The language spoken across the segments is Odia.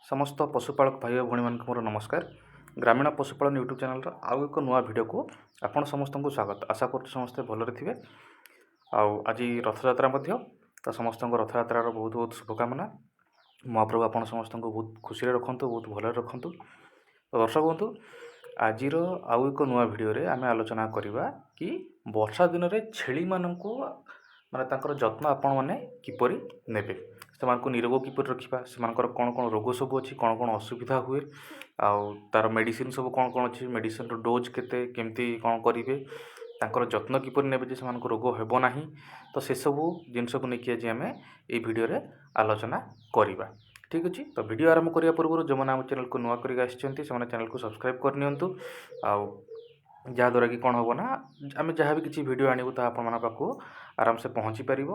ସମସ୍ତ ପଶୁପାଳକ ଭାଇ ଓ ଭଉଣୀମାନଙ୍କୁ ମୋର ନମସ୍କାର। ଗ୍ରାମୀଣ ପଶୁପାଳନ ୟୁଟ୍ୟୁବ୍ ଚ୍ୟାନେଲ୍ର ଆଉ ଏକ ନୂଆ ଭିଡ଼ିଓକୁ ଆପଣ ସମସ୍ତଙ୍କୁ ସ୍ୱାଗତ। ଆଶା କରୁଛୁ ସମସ୍ତେ ଭଲରେ ଥିବେ। ଆଉ ଆଜି ରଥଯାତ୍ରା ମଧ୍ୟ, ତ ସମସ୍ତଙ୍କୁ ରଥଯାତ୍ରାର ବହୁତ ବହୁତ ଶୁଭକାମନା। ମହାପ୍ରଭୁ ଆପଣ ସମସ୍ତଙ୍କୁ ବହୁତ ଖୁସିରେ ରଖନ୍ତୁ, ବହୁତ ଭଲରେ ରଖନ୍ତୁ। ତ ଦର୍ଶକ ବନ୍ଧୁ, ଆଜିର ଆଉ ଏକ ନୂଆ ଭିଡ଼ିଓରେ ଆମେ ଆଲୋଚନା କରିବା କି ବର୍ଷା ଦିନରେ ଛେଳିମାନଙ୍କୁ, ମାନେ ତାଙ୍କର ଯତ୍ନ ଆପଣମାନେ କିପରି ନେବେ, ସେମାନଙ୍କୁ ନିରୋଗ କିପରି ରଖିବା, ସେମାନଙ୍କର କ'ଣ କ'ଣ ରୋଗ ସବୁ ଅଛି, କ'ଣ କ'ଣ ଅସୁବିଧା ହୁଏ, ଆଉ ତା'ର ମେଡ଼ିସିନ ସବୁ କ'ଣ କ'ଣ ଅଛି, ମେଡ଼ିସିନର ଡୋଜ୍ କେତେ, କେମିତି କ'ଣ କରିବେ, ତାଙ୍କର ଯତ୍ନ କିପରି ନେବେ ଯେ ସେମାନଙ୍କୁ ରୋଗ ହେବ ନାହିଁ। ତ ସେସବୁ ଜିନିଷକୁ ନେଇକି ଆଜି ଆମେ ଏଇ ଭିଡ଼ିଓରେ ଆଲୋଚନା କରିବା। ଠିକ୍ ଅଛି? ତ ଭିଡ଼ିଓ ଆରମ୍ଭ କରିବା ପୂର୍ବରୁ ଯେଉଁମାନେ ଆମ ଚ୍ୟାନେଲକୁ ନୂଆ କରିକି ଆସିଛନ୍ତି, ସେମାନେ ଚ୍ୟାନେଲକୁ ସବସ୍କ୍ରାଇବ୍ କରିନିଅନ୍ତୁ। ଆଉ ଯାହାଦ୍ୱାରା କି କ'ଣ ହେବ ନା, ଆମେ ଯାହା ବି କିଛି ଭିଡ଼ିଓ ଆଣିବୁ, ତାହା ଆପଣମାନଙ୍କ ପାଖକୁ ଆରାମସେ ପହଞ୍ଚି ପାରିବ।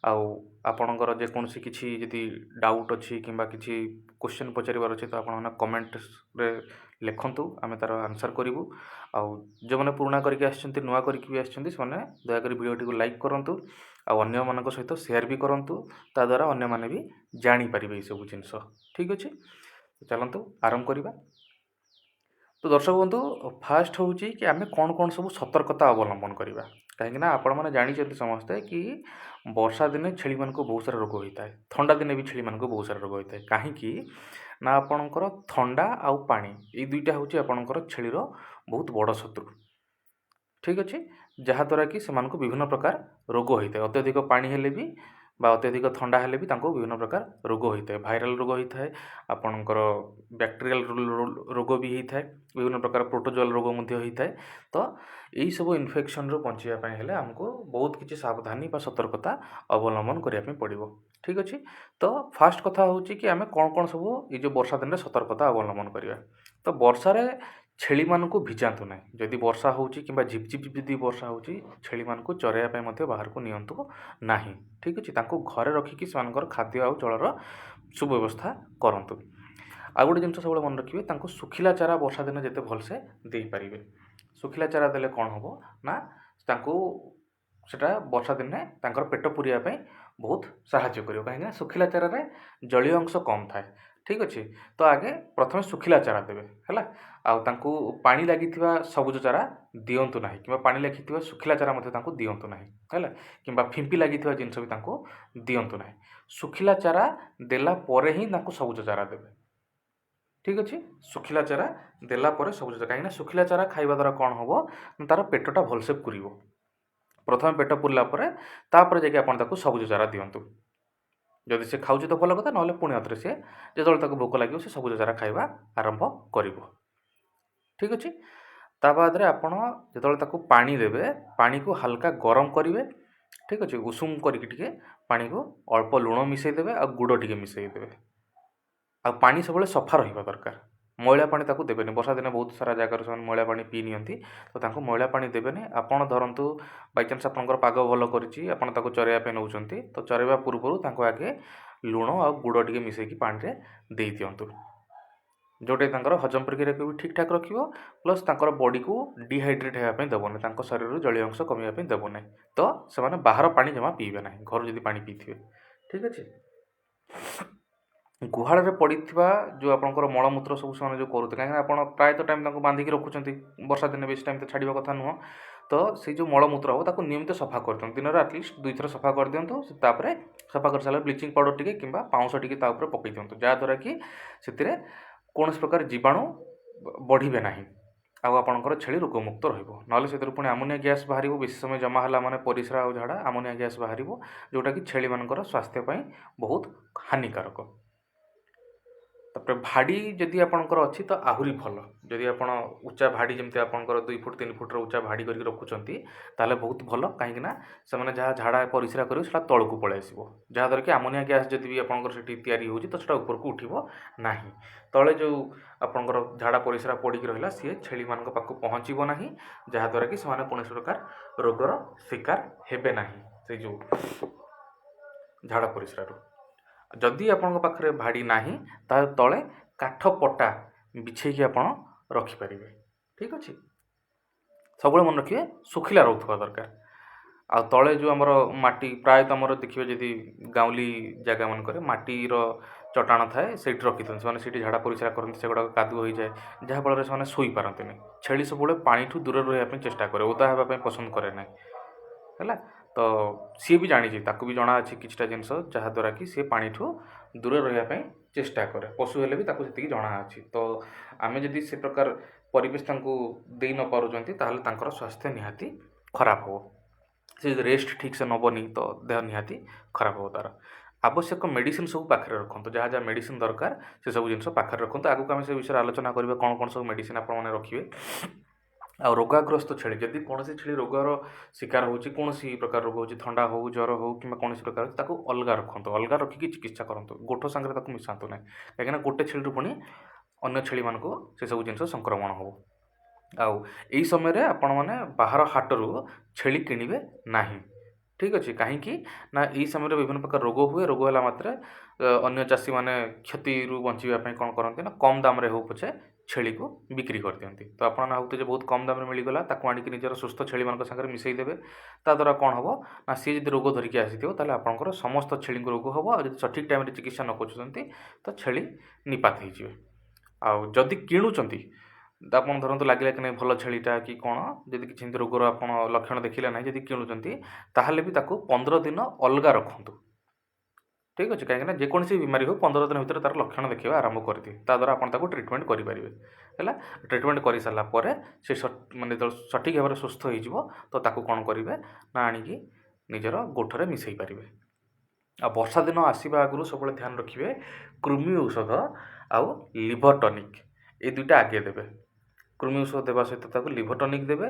ଆଉ ଆପଣଙ୍କର ଯେକୌଣସି କିଛି ଯଦି ଡାଉଟ୍ ଅଛି କିମ୍ବା କିଛି କୋଶ୍ଚିନ୍ ପଚାରିବାର ଅଛି, ତ ଆପଣମାନେ କମେଣ୍ଟରେ ଲେଖନ୍ତୁ, ଆମେ ତା'ର ଆନ୍ସର୍ କରିବୁ। ଆଉ ଯେଉଁମାନେ ପୁରୁଣା କରିକି ଆସିଛନ୍ତି, ନୂଆ କରିକି ବି ଆସିଛନ୍ତି, ସେମାନେ ଦୟାକରି ଭିଡ଼ିଓଟିକୁ ଲାଇକ୍ କରନ୍ତୁ ଆଉ ଅନ୍ୟମାନଙ୍କ ସହିତ ସେୟାର ବି କରନ୍ତୁ। ତା ଦ୍ୱାରା ଅନ୍ୟମାନେ ବି ଜାଣିପାରିବେ ଏଇସବୁ ଜିନିଷ। ଠିକ୍ ଅଛି, ଚାଲନ୍ତୁ ଆରମ୍ଭ କରିବା। ତ ଦର୍ଶକ ବନ୍ଧୁ, ଫାଷ୍ଟ ହେଉଛି କି ଆମେ କ'ଣ କ'ଣ ସବୁ ସତର୍କତା ଅବଲମ୍ବନ କରିବା। କାହିଁକିନା ଆପଣମାନେ ଜାଣିଛନ୍ତି ସମସ୍ତେ କି ବର୍ଷା ଦିନେ ଛେଳିମାନଙ୍କୁ ବହୁତ ସାରା ରୋଗ ହୋଇଥାଏ, ଥଣ୍ଡା ଦିନେ ବି ଛେଳିମାନଙ୍କୁ ବହୁତ ସାରା ରୋଗ ହୋଇଥାଏ। କାହିଁକି ନା ଆପଣଙ୍କର ଥଣ୍ଡା ଆଉ ପାଣି, ଏଇ ଦୁଇଟା ହେଉଛି ଆପଣଙ୍କର ଛେଳିର ବହୁତ ବଡ଼ ଶତ୍ରୁ। ଠିକ୍ ଅଛି? ଯାହାଦ୍ୱାରା କି ସେମାନଙ୍କୁ ବିଭିନ୍ନ ପ୍ରକାର ରୋଗ ହୋଇଥାଏ। ଅତ୍ୟଧିକ ପାଣି ହେଲେ ବି ବା ଅତ୍ୟଧିକ ଥଣ୍ଡା ହେଲେ ବି ତାଙ୍କୁ ବିଭିନ୍ନ ପ୍ରକାର ରୋଗ ହୋଇଥାଏ। ଭାଇରାଲ ରୋଗ ହୋଇଥାଏ, ଆପଣଙ୍କର ବ୍ୟାକ୍ଟେରିଆଲ ରୋଗ ବି ହେଇଥାଏ, ବିଭିନ୍ନ ପ୍ରକାର ପ୍ରୋଟୋଜୋଆଲ ରୋଗ ମଧ୍ୟ ହୋଇଥାଏ। ତ ଏଇସବୁ ଇନଫେକ୍ସନରୁ ବଞ୍ଚିବା ପାଇଁ ହେଲେ ଆମକୁ ବହୁତ କିଛି ସାବଧାନୀ ବା ସତର୍କତା ଅବଲମ୍ବନ କରିବା ପାଇଁ ପଡ଼ିବ। ଠିକ୍ ଅଛି? ତ ଫାଷ୍ଟ କଥା ହେଉଛି କି ଆମେ କ'ଣ କ'ଣ ସବୁ ଏଇ ଯେଉଁ ବର୍ଷା ଦିନରେ ସତର୍କତା ଅବଲମ୍ବନ କରିବା। ତ ବର୍ଷାରେ ଛେଳିମାନଙ୍କୁ ଭିଜାନ୍ତୁ ନାହିଁ। ଯଦି ବର୍ଷା ହେଉଛି କିମ୍ବା ଝିପଝିପ୍ ଯଦି ବର୍ଷା ହେଉଛି, ଛେଳିମାନଙ୍କୁ ଚରାଇବା ପାଇଁ ମଧ୍ୟ ବାହାରକୁ ନିଅନ୍ତୁ ନାହିଁ। ଠିକ୍ ଅଛି? ତାଙ୍କୁ ଘରେ ରଖିକି ସେମାନଙ୍କର ଖାଦ୍ୟ ଆଉ ଜଳର ସୁବ୍ୟବସ୍ଥା କରନ୍ତୁ। ଆଉ ଗୋଟେ ଜିନିଷ ସବୁବେଳେ ମନେ ରଖିବେ, ତାଙ୍କୁ ଶୁଖିଲା ଚାରା ବର୍ଷା ଦିନେ ଯେତେ ଭଲସେ ଦେଇପାରିବେ। ଶୁଖିଲା ଚାରା ଦେଲେ କ'ଣ ହେବ ନା, ତାଙ୍କୁ ସେଟା ବର୍ଷା ଦିନେ ତାଙ୍କର ପେଟ ପୁରିବା ପାଇଁ ବହୁତ ସାହାଯ୍ୟ କରିବ, କାହିଁକିନା ଶୁଖିଲା ଚାରାରେ ଜଳୀୟ ଅଂଶ କମ୍ ଥାଏ। ଠିକ୍ ଅଛି? ତ ଆଗେ ପ୍ରଥମେ ଶୁଖିଲା ଚାରା ଦେବେ, ହେଲା? ଆଉ ତାଙ୍କୁ ପାଣି ଲାଗିଥିବା ସବୁଜ ଚାରା ଦିଅନ୍ତୁ ନାହିଁ କିମ୍ବା ପାଣି ଲାଗିଥିବା ଶୁଖିଲା ଚାରା ମଧ୍ୟ ତାଙ୍କୁ ଦିଅନ୍ତୁ ନାହିଁ, ହେଲା? କିମ୍ବା ଫିମ୍ପି ଲାଗିଥିବା ଜିନିଷ ବି ତାଙ୍କୁ ଦିଅନ୍ତୁ ନାହିଁ। ଶୁଖିଲା ଚାରା ଦେଲା ପରେ ହିଁ ତାଙ୍କୁ ସବୁଜ ଚାରା ଦେବେ। ଠିକ୍ ଅଛି? ଶୁଖିଲା ଚାରା ଦେଲା ପରେ ସବୁଜ ଚାରା, କାହିଁକିନା ଶୁଖିଲା ଚାରା ଖାଇବା ଦ୍ୱାରା କ'ଣ ହେବ ନା, ତା'ର ପେଟଟା ଭଲସେ ପୁରିବ। ପ୍ରଥମେ ପେଟ ପୁରିଲା ପରେ ତାପରେ ଯାଇକି ଆପଣ ତାକୁ ସବୁଜ ଚାରା ଦିଅନ୍ତୁ। ଯଦି ସେ ଖାଉଛି ତ ଭଲ କଥା, ନହେଲେ ପୁଣି ଆଉଥରେ ସିଏ ଯେତେବେଳେ ତାକୁ ଭୋକ ଲାଗିବ, ସେ ସବୁଜ ଚାରା ଖାଇବା ଆରମ୍ଭ କରିବ। ଠିକ୍ ଅଛି? ତା ବାଦରେ ଆପଣ ଯେତେବେଳେ ତାକୁ ପାଣି ଦେବେ, ପାଣିକୁ ହାଲକା ଗରମ କରିବେ। ଠିକ୍ ଅଛି? ଉଷୁମ କରିକି ଟିକେ ପାଣିକୁ ଅଳ୍ପ ଲୁଣ ମିଶାଇ ଦେବେ ଆଉ ଗୁଡ଼ ଟିକେ ମିଶାଇ ଦେବେ। ଆଉ ପାଣି ସବୁବେଳେ ସଫା ରହିବା ଦରକାର, ମଇଳା ପାଣି ତାକୁ ଦେବେନି। ବର୍ଷା ଦିନେ ବହୁତ ସାରା ଜାଗାରୁ ସେମାନେ ମଇଳା ପାଣି ପିଇ ନିଅନ୍ତି, ତ ତାଙ୍କୁ ମଇଳା ପାଣି ଦେବେନି। ଆପଣ ଧରନ୍ତୁ ବାଇଚାନ୍ସ ଆପଣଙ୍କର ପାଗ ଭଲ କରିଛି, ଆପଣ ତାକୁ ଚରାଇବା ପାଇଁ ନେଉଛନ୍ତି, ତ ଚରାଇବା ପୂର୍ବରୁ ତାଙ୍କୁ ଆଗେ ଲୁଣ ଆଉ ଗୁଡ଼ ଟିକେ ମିଶାଇକି ପାଣିରେ ଦେଇ ଦିଅନ୍ତୁ, ଯେଉଁଟାକି ତାଙ୍କର ହଜମ ପ୍ରକ୍ରିୟାକୁ ବି ଠିକ୍ ଠାକ୍ ରଖିବ, ପ୍ଲସ୍ ତାଙ୍କର ବଡ଼ିକୁ ଡିହାଇଡ୍ରେଟ୍ ହେବା ପାଇଁ ଦେବନି, ତାଙ୍କ ଶରୀରରୁ ଜଳୀୟ ଅଂଶ କମିବା ପାଇଁ ଦେବ ନାହିଁ। ତ ସେମାନେ ବାହାର ପାଣି ଜମା ପିଇବେ ନାହିଁ, ଘରୁ ଯଦି ପାଣି ପିଇଥିବେ। ଠିକ୍ ଅଛି? ଗୁହାଳରେ ପଡ଼ିଥିବା ଯେଉଁ ଆପଣଙ୍କର ମଳମୂତ୍ର ସବୁ ସେମାନେ ଯେଉଁ କରୁଥିବେ, କାହିଁକିନା ଆପଣ ପ୍ରାୟତଃ ଟାଇମ୍ ତାଙ୍କୁ ବାନ୍ଧିକି ରଖୁଛନ୍ତି, ବର୍ଷା ଦିନେ ବେଶୀ ଟାଇମ୍ ତ ଛାଡ଼ିବା କଥା ନୁହଁ, ତ ସେଇ ଯେଉଁ ମଳମୂତ୍ର ହେବ, ତାକୁ ନିୟମିତ ସଫା କରିଦିଅନ୍ତୁ। ଦିନରେ ଆଟଲିଷ୍ଟ ଦୁଇଥର ସଫା କରିଦିଅନ୍ତୁ। ତାପରେ ସଫା କରିସାରିଲା ବ୍ଲିଚିଂ ପାଉଡ଼ର ଟିକେ କିମ୍ବା ପାଉଁଶ ଟିକେ ତା ଉପରେ ପକାଇ ଦିଅନ୍ତୁ, ଯାହାଦ୍ୱାରା କି ସେଥିରେ କୌଣସି ପ୍ରକାର ଜୀବାଣୁ ବଢ଼ିବେ ନାହିଁ ଆଉ ଆପଣଙ୍କର ଛେଳି ରୋଗମୁକ୍ତ ରହିବ। ନହେଲେ ସେଥିରୁ ପୁଣି ଆମୋନିଆ ଗ୍ୟାସ୍ ବାହାରିବ। ବେଶୀ ସମୟ ଜମା ହେଲା ମାନେ ପରିସ୍ରା ଆଉ ଝାଡ଼ା, ଆମୋନିଆ ଗ୍ୟାସ୍ ବାହାରିବ, ଯେଉଁଟାକି ଛେଳିମାନଙ୍କର ସ୍ୱାସ୍ଥ୍ୟ ପାଇଁ ବହୁତ ହାନିକାରକ। ତାପରେ ଭାଡ଼ି ଯଦି ଆପଣଙ୍କର ଅଛି ତ ଆହୁରି ଭଲ। ଯଦି ଆପଣ ଉଚ୍ଚା ଭାଡ଼ି, ଯେମିତି ଆପଣଙ୍କର 2 ଫୁଟ 3 ଫୁଟର ଉଚ୍ଚା ଭାଡ଼ି କରିକି ରଖୁଛନ୍ତି, ତାହେଲେ ବହୁତ ଭଲ। କାହିଁକିନା ସେମାନେ ଯାହା ଝାଡ଼ା ପରିସ୍ରା କରିବେ, ସେଟା ତଳକୁ ପଳେଇ ଆସିବ, ଯାହାଦ୍ୱାରା କି ଆମୋନିଆ ଗ୍ୟାସ୍ ଯଦି ବି ଆପଣଙ୍କର ସେଠି ତିଆରି ହେଉଛି, ତ ସେଟା ଉପରକୁ ଉଠିବ ନାହିଁ। ତଳେ ଯେଉଁ ଆପଣଙ୍କର ଝାଡ଼ା ପରିସ୍ରା ପଡ଼ିକି ରହିଲା, ସିଏ ଛେଳିମାନଙ୍କ ପାଖକୁ ପହଞ୍ଚିବ ନାହିଁ, ଯାହାଦ୍ୱାରା କି ସେମାନେ କୌଣସି ପ୍ରକାର ରୋଗର ଶିକାର ହେବେ ନାହିଁ ସେଇ ଯେଉଁ ଝାଡ଼ା ପରିସ୍ରାରୁ। ଯଦି ଆପଣଙ୍କ ପାଖରେ ଭାଡ଼ି ନାହିଁ, ତାହେଲେ ତଳେ କାଠ ପଟା ବିଛେଇକି ଆପଣ ରଖିପାରିବେ। ଠିକ୍ ଅଛି? ସବୁବେଳେ ମନେ ରଖିବେ, ଶୁଖିଲା ରହୁଥିବା ଦରକାର। ଆଉ ତଳେ ଯେଉଁ ଆମର ମାଟି, ପ୍ରାୟତଃ ଆମର ଦେଖିବେ ଯଦି ଗାଉଁଲି ଜାଗାମାନଙ୍କରେ ମାଟିର ଚଟାଣ ଥାଏ ସେଇଠି ରଖିଦିଅନ୍ତି। ସେମାନେ ସେଇଠି ଝାଡ଼ା ପରିସ୍ରା କରନ୍ତି, ସେଗୁଡ଼ାକ କାଦୁଅ ହୋଇଯାଏ, ଯାହାଫଳରେ ସେମାନେ ଶୋଇପାରନ୍ତିନି। ଛେଳି ସବୁବେଳେ ପାଣିଠୁ ଦୂରରେ ରହିବା ପାଇଁ ଚେଷ୍ଟା କରେ, ଓଦା ହେବା ପାଇଁ ପସନ୍ଦ କରେ ନାହିଁ। ହେଲା, ତ ସିଏ ବି ଜାଣିଛି, ତାକୁ ବି ଜଣା ଅଛି କିଛିଟା ଜିନିଷ, ଯାହାଦ୍ୱାରା କି ସିଏ ପାଣିଠୁ ଦୂରରେ ରହିବା ପାଇଁ ଚେଷ୍ଟା କରେ। ପଶୁ ହେଲେ ବି ତାକୁ ସେତିକି ଜଣା ଅଛି। ତ ଆମେ ଯଦି ସେ ପ୍ରକାର ପରିବେଶ ତାଙ୍କୁ ଦେଇ ନ ପାରୁଛନ୍ତି, ତାହେଲେ ତାଙ୍କର ସ୍ୱାସ୍ଥ୍ୟ ନିହାତି ଖରାପ ହେବ। ସେ ଯଦି ରେଷ୍ଟ ଠିକ୍ସେ ନେବନି, ତ ଦେହ ନିହାତି ଖରାପ ହେବ। ତା'ର ଆବଶ୍ୟକ ମେଡ଼ିସିନ ସବୁ ପାଖରେ ରଖନ୍ତୁ। ଯାହା ଯାହା ମେଡ଼ିସିନ ଦରକାର ସେସବୁ ଜିନିଷ ପାଖରେ ରଖନ୍ତୁ। ଆଗକୁ ଆମେ ସେ ବିଷୟରେ ଆଲୋଚନା କରିବା, କ'ଣ କ'ଣ ସବୁ ମେଡ଼ିସିନ ଆପଣମାନେ ରଖିବେ। ଆଉ ରୋଗାଗ୍ରସ୍ତ ଛେଳି, ଯଦି କୌଣସି ଛେଳି ରୋଗର ଶିକାର ହେଉଛି, କୌଣସି ପ୍ରକାର ରୋଗ ହେଉଛି, ଥଣ୍ଡା ହେଉ, ଜ୍ୱର ହେଉ କିମ୍ବା କୌଣସି ପ୍ରକାର, ତାକୁ ଅଲଗା ରଖନ୍ତୁ, ଅଲଗା ରଖିକି ଚିକିତ୍ସା କରନ୍ତୁ। ଗୋଠ ସାଙ୍ଗରେ ତାକୁ ମିଶାନ୍ତୁ ନାହିଁ, କାହିଁକିନା ଗୋଟେ ଛେଳିରୁ ପୁଣି ଅନ୍ୟ ଛେଳିମାନଙ୍କୁ ସେସବୁ ଜିନିଷ ସଂକ୍ରମଣ ହେବ। ଆଉ ଏଇ ସମୟରେ ଆପଣମାନେ ବାହାର ହାଟରୁ ଛେଳି କିଣିବେ ନାହିଁ, ଠିକ୍ ଅଛି? କାହିଁକି ନା ଏଇ ସମୟରେ ବିଭିନ୍ନ ପ୍ରକାର ରୋଗ ହୁଏ। ରୋଗ ହେଲା ମାତ୍ରେ ଅନ୍ୟ ଚାଷୀମାନେ କ୍ଷତିରୁ ବଞ୍ଚିବା ପାଇଁ କ'ଣ କରନ୍ତି ନା କମ୍ ଦାମରେ ହେଉ ପଛେ ଛେଳିକୁ ବିକ୍ରି କରିଦିଅନ୍ତି। ତ ଆପଣମାନେ ଭାବୁଥିବେ ଯେ ବହୁତ କମ୍ ଦାମରେ ମିଳିଗଲା, ତାକୁ ଆଣିକି ନିଜର ସୁସ୍ଥ ଛେଳିମାନଙ୍କ ସାଙ୍ଗରେ ମିଶାଇ ଦେବେ। ତା ଦ୍ୱାରା କ'ଣ ହେବ ନା ସିଏ ଯଦି ରୋଗ ଧରିକି ଆସିଥିବ, ତାହେଲେ ଆପଣଙ୍କର ସମସ୍ତ ଛେଳିଙ୍କୁ ରୋଗ ହେବ। ଆଉ ଯଦି ସଠିକ୍ ଟାଇମ୍ରେ ଚିକିତ୍ସା ନ କରୁଛନ୍ତି, ତ ଛେଳି ନିପାତ ହେଇଯିବେ। ଆଉ ଯଦି କିଣୁଛନ୍ତି, ଆପଣ ଧରନ୍ତୁ ଲାଗିଲା କି ନାହିଁ ଭଲ ଛେଳିଟା କି କ'ଣ, ଯଦି କିଛି ଏମିତି ରୋଗର ଆପଣ ଲକ୍ଷଣ ଦେଖିଲେ ନାହିଁ, ଯଦି କିଣୁଛନ୍ତି ତାହେଲେ ବି ତାକୁ 15 ଦିନ ଅଲଗା ରଖନ୍ତୁ, ଠିକ୍ ଅଛି? କାହିଁକିନା ଯେକୌଣସି ବିମାରୀ ହେଉ, 15 ଦିନ ଭିତରେ ତା'ର ଲକ୍ଷଣ ଦେଖିବା ଆରମ୍ଭ କରିଦିଏ। ତା ଦ୍ୱାରା ଆପଣ ତାକୁ ଟ୍ରିଟମେଣ୍ଟ କରିପାରିବେ। ହେଲା, ଟ୍ରିଟମେଣ୍ଟ କରିସାରିଲା ପରେ ସେ ମାନେ ଯେତେବେଳେ ସଠିକ୍ ଭାବରେ ସୁସ୍ଥ ହେଇଯିବ, ତ ତାକୁ କ'ଣ କରିବେ ନା ଆଣିକି ନିଜର ଗୋଠରେ ମିଶାଇ ପାରିବେ। ଆଉ ବର୍ଷା ଦିନ ଆସିବା ଆଗରୁ ସବୁବେଳେ ଧ୍ୟାନ ରଖିବେ, କୃମି ଔଷଧ ଆଉ ଲିଭର ଟନିକ୍ ଏ ଦୁଇଟା ଆଗେ ଦେବେ। କୃମି ଔଷଧ ଦେବା ସହିତ ତାକୁ ଲିଭର ଟନିକ୍ ଦେବେ,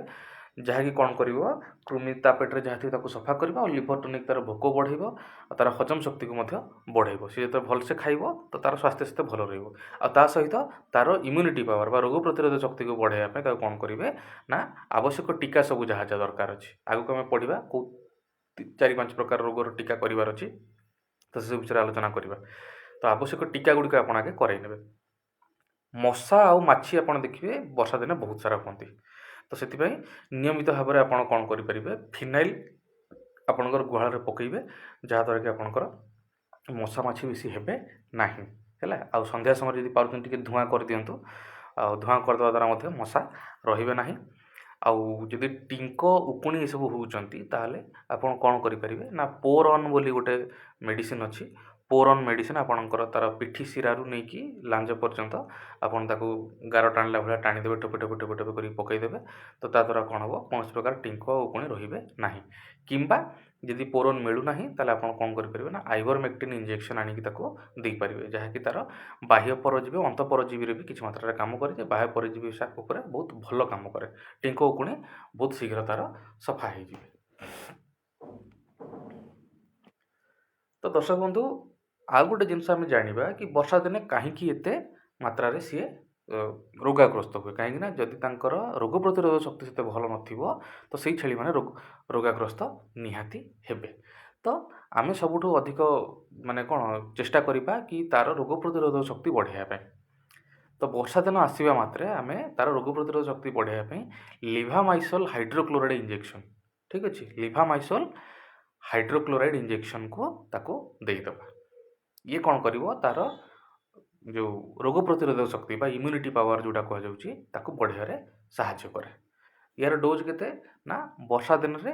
ଯାହାକି କ'ଣ କରିବ, କୃମି ତା ପେଟରେ ଯାହା ଥିବ ତାକୁ ସଫା କରିବ। ଆଉ ଲିଭର ଟନିକ୍ ତା'ର ଭୋକ ବଢ଼େଇବ ଆଉ ତା'ର ହଜମ ଶକ୍ତିକୁ ମଧ୍ୟ ବଢ଼େଇବ। ସେ ଯେତେବେଳେ ଭଲସେ ଖାଇବ, ତ ତା'ର ସ୍ୱାସ୍ଥ୍ୟ ସେତେ ଭଲ ରହିବ। ଆଉ ତା ସହିତ ତା'ର ଇମ୍ୟୁନିଟି ପାୱାର ବା ରୋଗ ପ୍ରତିରୋଧ ଶକ୍ତିକୁ ବଢ଼ାଇବା ପାଇଁ ତାକୁ କ'ଣ କରିବେ ନା ଆବଶ୍ୟକ ଟୀକା ସବୁ ଯାହା ଯାହା ଦରକାର ଅଛି, ଆଗକୁ ଆମେ ପଢ଼ିବା କେଉଁ 4 5 ପ୍ରକାର ରୋଗର ଟୀକା କରିବାର ଅଛି, ତ ସେସବୁ ବିଷୟରେ ଆଲୋଚନା କରିବା। ତ ଆବଶ୍ୟକ ଟୀକା ଗୁଡ଼ିକ ଆପଣ ଆଗେ କରାଇ ନେବେ। ମଶା ଆଉ ମାଛି ଆପଣ ଦେଖିବେ ବର୍ଷା ଦିନେ ବହୁତ ସାରା ହୁଅନ୍ତି। ତ ସେଥିପାଇଁ ନିୟମିତ ଭାବରେ ଆପଣ କ'ଣ କରିପାରିବେ, ଫିନାଇଲ୍ ଆପଣଙ୍କର ଗୁହାଳରେ ପକାଇବେ, ଯାହାଦ୍ୱାରା କି ଆପଣଙ୍କର ମଶା ମାଛି ବେଶୀ ହେବେ ନାହିଁ। ହେଲା, ଆଉ ସନ୍ଧ୍ୟା ସମୟରେ ଯଦି ପାରୁଛନ୍ତି ଟିକେ ଧୂଆଁ କରିଦିଅନ୍ତୁ। ଆଉ ଧୂଆଁ କରିଦେବା ଦ୍ୱାରା ମଧ୍ୟ ମଶା ରହିବେ ନାହିଁ। ଆଉ ଯଦି ଟିଙ୍କ ଉକୁଣି ଏସବୁ ହେଉଛନ୍ତି, ତାହେଲେ ଆପଣ କ'ଣ କରିପାରିବେ ନା ପୋରନ୍ ବୋଲି ଗୋଟେ ମେଡ଼ିସିନ୍ ଅଛି। ପୋରନ୍ ମେଡ଼ିସିନ୍ ଆପଣଙ୍କର ତା'ର ପିଠି ଶିରାରୁ ନେଇକି ଲାଞ୍ଜ ପର୍ଯ୍ୟନ୍ତ ଆପଣ ତାକୁ ଗାର ଟାଣିଲା ଭଳିଆ ଟାଣିଦେବେ, ଟୋପେ ଟୋପେ ଟୋପେ ଟୋପେ କରିକି ପକାଇଦେବେ। ତ ତା ଦ୍ୱାରା କ'ଣ ହେବ, କୌଣସି ପ୍ରକାର ଟିଙ୍କ ଉକୁଣି ରହିବେ ନାହିଁ। କିମ୍ବା ଯଦି ପୋରନ୍ ମିଳୁନାହିଁ, ତାହେଲେ ଆପଣ କ'ଣ କରିପାରିବେ ନା ଆଇଭରମେକ୍ଟିନ୍ ଇଞ୍ଜେକ୍ସନ୍ ଆଣିକି ତାକୁ ଦେଇପାରିବେ, ଯାହାକି ତା'ର ବାହ୍ୟ ପରଜୀବୀ ଅନ୍ତ ପରଜୀବୀରେ ବି କିଛି ମାତ୍ରାରେ କାମ କରେ। ଯେ ବାହ୍ୟ ପରଜୀବୀ ଉପରେ ବହୁତ ଭଲ କାମ କରେ, ଟିଙ୍କ ଉକୁଣି ବହୁତ ଶୀଘ୍ର ତା'ର ସଫା ହେଇଯିବେ। ତ ଦର୍ଶକ ବନ୍ଧୁ, ଆଉ ଗୋଟେ ଜିନିଷ ଆମେ ଜାଣିବା କି ବର୍ଷା ଦିନେ କାହିଁକି ଏତେ ମାତ୍ରାରେ ସିଏ ରୋଗାଗ୍ରସ୍ତ ହୁଏ। କାହିଁକିନା ଯଦି ତାଙ୍କର ରୋଗ ପ୍ରତିରୋଧ ଶକ୍ତି ସେତେ ଭଲ ନଥିବ, ତ ସେଇ ଛେଳିମାନେ ରୋଗାଗ୍ରସ୍ତ ନିହାତି ହେବେ। ତ ଆମେ ସବୁଠୁ ଅଧିକ ମାନେ କ'ଣ ଚେଷ୍ଟା କରିବା କି ତା'ର ରୋଗ ପ୍ରତିରୋଧକ ଶକ୍ତି ବଢ଼ାଇବା ପାଇଁ। ତ ବର୍ଷା ଦିନ ଆସିବା ମାତ୍ରେ ଆମେ ତା'ର ରୋଗ ପ୍ରତିରୋଧ ଶକ୍ତି ବଢ଼ାଇବା ପାଇଁ ଲିଭାମାଇସୋଲ୍ ହାଇଡ୍ରୋକ୍ଲୋରାଇଡ଼୍ ଇଞ୍ଜେକ୍ସନ୍, ଠିକ୍ ଅଛି, ଲିଭାମାଇସୋଲ୍ ହାଇଡ୍ରୋକ୍ଲୋରାଇଡ଼୍ ଇଞ୍ଜେକ୍ସନ୍କୁ ତାକୁ ଦେଇଦେବା। ଇଏ କ'ଣ କରିବ, ତା'ର ଯେଉଁ ରୋଗ ପ୍ରତିରୋଧକ ଶକ୍ତି ବା ଇମ୍ୟୁନିଟି ପାୱାର ଯେଉଁଟା କୁହାଯାଉଛି, ତାକୁ ବଢ଼ାଇବାରେ ସାହାଯ୍ୟ କରେ। ୟାର ଡୋଜ୍ କେତେ ନା ବର୍ଷା ଦିନରେ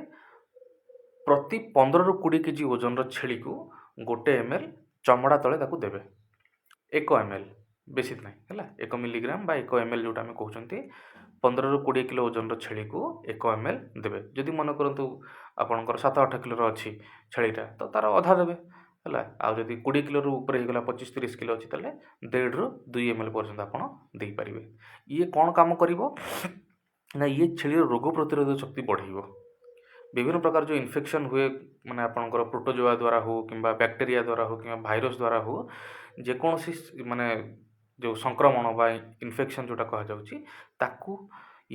ପ୍ରତି 15ରୁ 20 କେଜି ଓଜନର ଛେଳିକୁ 1 ଏମ୍ ଏଲ୍ ଚମଡ଼ା ତଳେ ତାକୁ ଦେବେ। 1 ଏମ୍ ଏଲ୍, ବେଶୀ ନାହିଁ, ହେଲା, 1 ମିଲିଗ୍ରାମ ବା 1 ଏମ୍ ଏଲ୍ ଯେଉଁଟା ଆମେ କହୁଛନ୍ତି, 15ରୁ 20 କିଲୋ ଓଜନର ଛେଳିକୁ 1 ଏମ୍ ଏଲ୍ ଦେବେ। ଯଦି ମନେ କରନ୍ତୁ ଆପଣଙ୍କର 7 8 କିଲୋର ଅଛି ଛେଳିଟା, ତ ତା'ର ଅଧା ଦେବେ। ହେଲା, ଆଉ ଯଦି 20 କିଲୋରୁ ଉପରେ ହେଇଗଲା, 25 30 କିଲୋ ଅଛି, ତାହେଲେ 1.5ରୁ 2 ଏମ୍ ଏଲ୍ ପର୍ଯ୍ୟନ୍ତ ଆପଣ ଦେଇପାରିବେ। ଇଏ କ'ଣ କାମ କରିବ ନା ଇଏ ଛେଳିର ରୋଗ ପ୍ରତିରୋଧକ ଶକ୍ତି ବଢ଼େଇବ। ବିଭିନ୍ନ ପ୍ରକାର ଯେଉଁ ଇନଫେକ୍ସନ୍ ହୁଏ, ମାନେ ଆପଣଙ୍କର ପ୍ରୋଟୋଜୋଆ ଦ୍ୱାରା ହେଉ କିମ୍ବା ବ୍ୟାକ୍ଟେରିଆ ଦ୍ୱାରା ହେଉ କିମ୍ବା ଭାଇରସ୍ ଦ୍ୱାରା ହେଉ, ଯେକୌଣସି ମାନେ ଯେଉଁ ସଂକ୍ରମଣ ବା ଇନଫେକ୍ସନ୍ ଯେଉଁଟା କୁହାଯାଉଛି, ତାକୁ